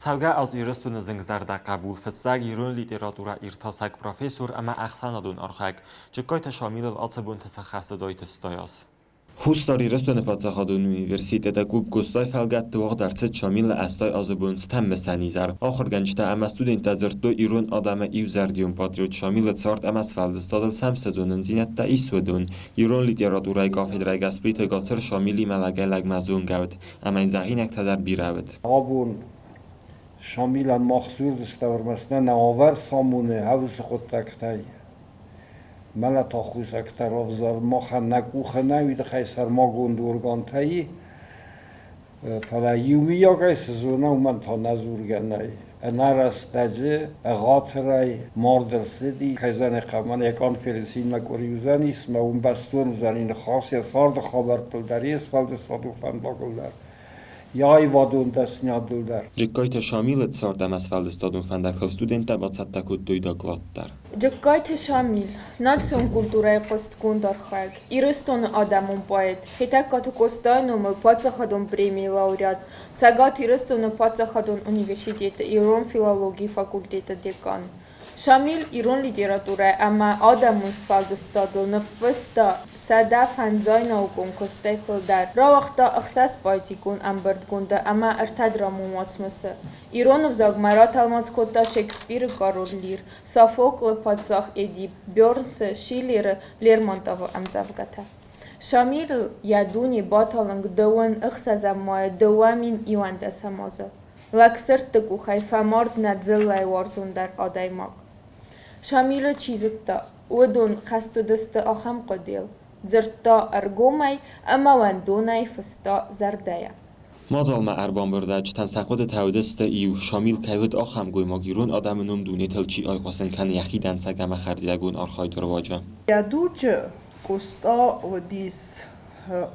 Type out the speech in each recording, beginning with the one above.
Цӕугӕ аз Ирыстоны зынгзӕрдӕ хъӕбул, фыссӕг, ирон литературӕ иртасӕг, профессор ӕмӕ ӕхсӕнадон архайӕг Джыккайты Шамилыл ацы бонты сӕххӕст Дойты 100 аз. Хуссар Ирыстоны паддзахадон университеты клуб Гостай фӕлгӕтты уагъд ӕрцыд Шамилы 80 азы бон цытӕн мысӕн изӕр. Ахуыргӕнджытӕ ӕмӕ студенттӕ дзырдтой ирон адӕмы иузӕрдион патриот Шамилы цард ӕмӕ сфӕлдыстадыл сӕм цы зонындзинӕдтӕ ис, уыдон. Ирон литературӕйы кафедрӕйы гӕс Плиты Гацыр Шамилимӕ лӕгӕй-лӕгмӕ зонгӕ уыд, ӕмӕ йын зӕгъинӕгтӕ дӕр бирӕ уыд. Абон Шамилӕн мах дзурдзыстӕм ӕрмӕст нӕ нӕуӕвӕр самоны ӕвзы хъуыддӕгтӕй. Мӕлӕт аххосӕгтӕ равзар махӕн нӕ къухы нӕ уый тыххӕй сӕрмагонд органтӕй, фӕлӕ иумийагӕй цы зонӕм, уымӕн та нӕ дзургӕ нӕй. Ӕнӕрӕстӕджы, ӕгъатырӕй мард ӕрцыди, кӕй зӕгъын ӕй хъӕуы, мӕнӕ йӕ конференци иннӕ къуыри уыдзӕнис, мӕ уым бӕстон уыдзӕни ныхас йӕ царды хабӕрттыл дӕр, йе сфӕлдыстадон фӕндагыл дӕр. Йӕ аивадон дӕсниадыл дӕр. Джыккайты Шамилы цард ӕмӕ сфӕлдыстадон фӕндӕгтыл студенттӕ бацӕттӕ кодтой доклад дӕр. Джыккайты Шамил, национ культурӕйы хъуыстгонд архайӕг, Ирыстоны адӕмон поэт, Хетӕгкаты Къостайы номыл паддзахадон премийы лауреат, Цӕгат Ирыстоны паддзахадон университеты ирон филологийы факультеты декан. Шамил ирон литературӕ ӕмӕ адӕмон сфӕлдыстадыл ныффыста 150 наукон куыстӕй фылдӕр, рауагъта ӕхсӕз поэтикон ӕмбырдгонды ӕмӕ ӕртӕ драмон уацмысы. Ирон ӕвзагмӕ ратӕлмац кодта Шекспиры «Король Лир», Софоклы «Паддзах Эдип», Бёрнсы, Шиллеры, Лермонтовы ӕмдзӕвгӕтӕ. Шамилыл йӕ дуне баталынг дыууын ӕхсӕзӕм майы 2011 азы. Лӕгсырдты къухӕй фӕмард нӕ дзыллӕйы уарзондӕр адӕймаг. Шамилы чи зыдта, уыдон хӕст уыдысты ахӕм хъуыдыйыл, дзырдта ӕргомӕй ӕмӕ уӕндонӕй фыста зӕрдӕйӕ. Мадзалмӕ ӕрбамбырдӕджытӕн сӕ хъуыдытӕ уыдысты иу, Шамил кӕй уыд ахӕм гоймаг, ирон адӕмы ном дунетыл чи айхъуысын кӕны йӕхи дӕнцӕг ӕмӕ хӕрзиагон архайды руаджы. Йӕ дуджы Къоста уыдис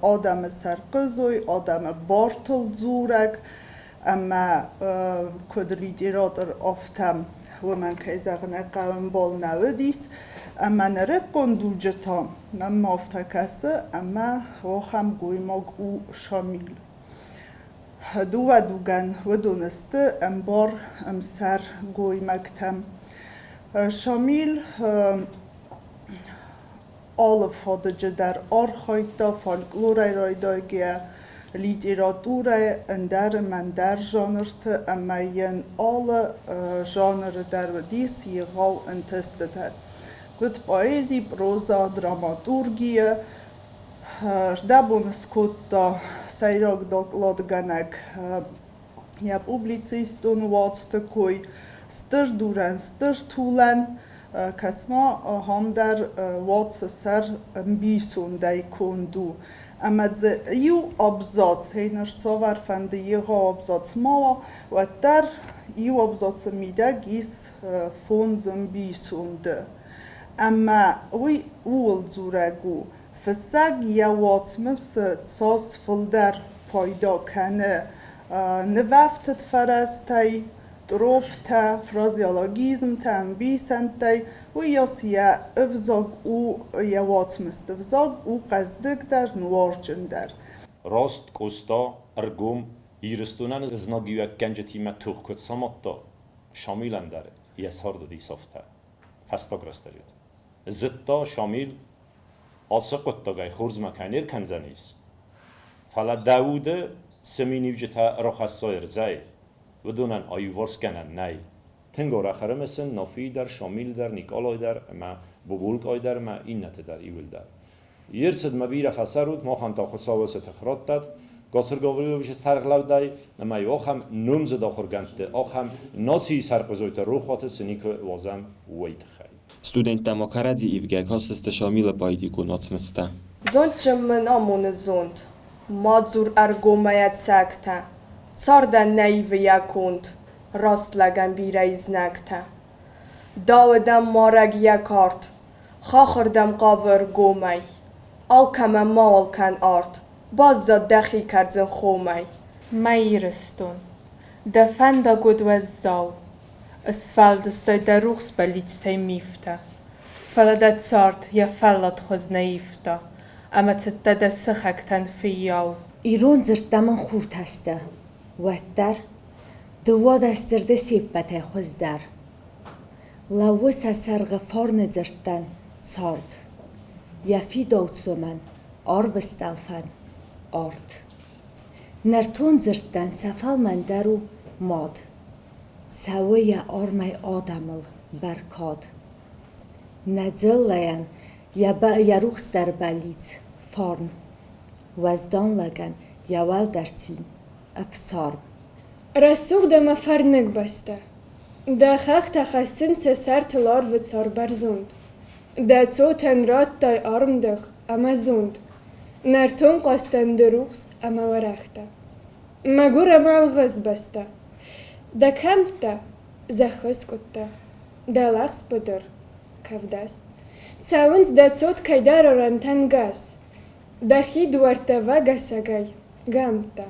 адӕмы сӕрхъызой, адӕмы бартыл дзурӕг ӕмӕ куыд литератор, афтӕ уымӕн, кӕй зӕгъын ӕй хъӕуы, ӕмбал нӕ уыдис. Ӕмӕ нырыккон дуджы та мӕнмӕ афтӕ кӕсы, ӕмӕ ахӕм гоймаг у Шамил. Дыууӕ дугӕн уыдон сты ӕмбар, ӕмсӕр гоймӕгтӕ. Шамил алы фадыджы дӕр архайдта фольклорӕй райдайгӕйӕ литературӕйы ӕндӕр ӕмӕ ӕндӕр жанрты ӕмӕ йын алы жанры дӕр уыдис егъау ӕнтыстытӕ, куыд поэзи, проза, драматургийы. Рдӕбон скодта сӕйраг докладгӕнӕг йӕ публицистон уацты кой Стыр дурӕн, стыр тулӕн, кӕс-ма, ахӕм дӕр уацы сӕр ӕмбисондӕй конд у. Ӕмӕ дзы иу абзац, гъеныр цавӕрфӕнды егъау абзац ма уа, уӕддӕр иу абзацы мидӕг ис фондз ӕмбисонды. Ӕмӕ уый ууыл дзурӕг у, фыссӕг йӕ уацмысы цас фылдӕр пайда кӕны нывӕфтыд фӕрӕзтӕй, троптӕ, фразеологизмтӕ, ӕмбисӕндтӕй, уыйас йӕ ӕвзаг у, йӕ уацмысты взаг у хъӕздыгдӕр, нуарджындӕр. Раст Къоста ӕргом Ирыстонӕн знагиуӕггӕнджытимӕ тох куыд самадта, Шамилӕн дӕр йӕ цард уыдис афтӕ. Фӕстаг рӕстӕджыты зыдта Шамил, ацы хъуыддагӕй хорзмӕ кӕй не ркӕндзӕнис, фӕлӕ дӕ уды цы миниуджытӕ рахӕссай ӕрдзӕй, уыдонӕн аиуварсгӕнӕн нӕй. Тынг арӕх ӕрымысын Нафийы дӕр, Шамилы дӕр, Никъалайы дӕр ӕмӕ Бубулкъайы дӕр ӕмӕ иннӕты дӕр иуылдӕр. Йе рцыдмӕ бирӕ фӕцӕрут, махӕн та Хуыцауы цы тых раттӕд, Гацыр Гавриловичы сӕргълӕудӕй ӕмӕ иу ахӕм номдзыд ахуыргӕндты, ахӕм нацийы сӕрхъызойты рохуаты цы никуы уадзӕм, уый тыххӕй. Студенттӕ ма кӕрӕдзи ивгӕ кастысты Шамилы поэтикон уацмыстӕ. Зондджын мын амоны зонд, ма дзур ӕргомӕй ӕцӕгтӕ, Цардӕн нӕ ивы йӕ конд, раст лӕгӕн бирӕ и знӕгтӕ. Дауы дӕм марӕг йӕ кард, хахырдӕм хъавы ргомӕй, Алкӕмӕ мауал кӕн арт, баззад дӕхи кӕрдзын хомӕй. Мӕ Ирыстон, дӕ фӕндаг уыд уӕззау, Ысфӕлдыстай дӕ рухс бӕллицтӕй мифтӕ, Фӕлӕ дӕ цард йӕ фӕлладхуыз нӕ ивта, Ӕмӕ цыдтӕ дӕ сыхӕгтӕн фыййау. Ирон дзырдтӕ мын хуртӕ сты, уӕддӕр. 12 дзырды се ппӕтӕй хуыздӕр. Лӕууы сӕ сӕргъы фарны дзырдтӕн цард. Йӕ фидауцомӕн арвы стъӕлфӕн арт. Нӕртон дзырдтӕн сӕ фӕлмӕндӕр у мад. Цӕуы йӕ армӕй адӕмыл бӕркад. Нӕ дзыллӕйӕн йӕ рухсдӕр бӕллиц фарн. Уӕздан лӕгӕн йӕ уӕлдӕр цин ӕфсарм. Рӕсугъд ӕмӕ фӕрныг бӕстӕ. Дӕ хӕхтӕ хӕссынц сӕ сӕртыл арвы цар бӕрзонд. Дӕ цотӕн радтай армдых ӕмӕ зонд. Нӕртон хъазтӕн ды рухс ӕмӕ уӕрӕхтӕ. Мӕгуыр ӕмӕ ӕлгъыст бӕстӕ. Дӕ кӕмттӕ, зӕххы скъуыдтӕ, дӕ лӕгъз быдыр, кӕвдӕс. Цӕуынц дӕ цот кӕйдӕр арӕнтӕн гӕс. Дӕхи дуӕрттӕ вӕгӕсӕгӕй, гӕмттӕ.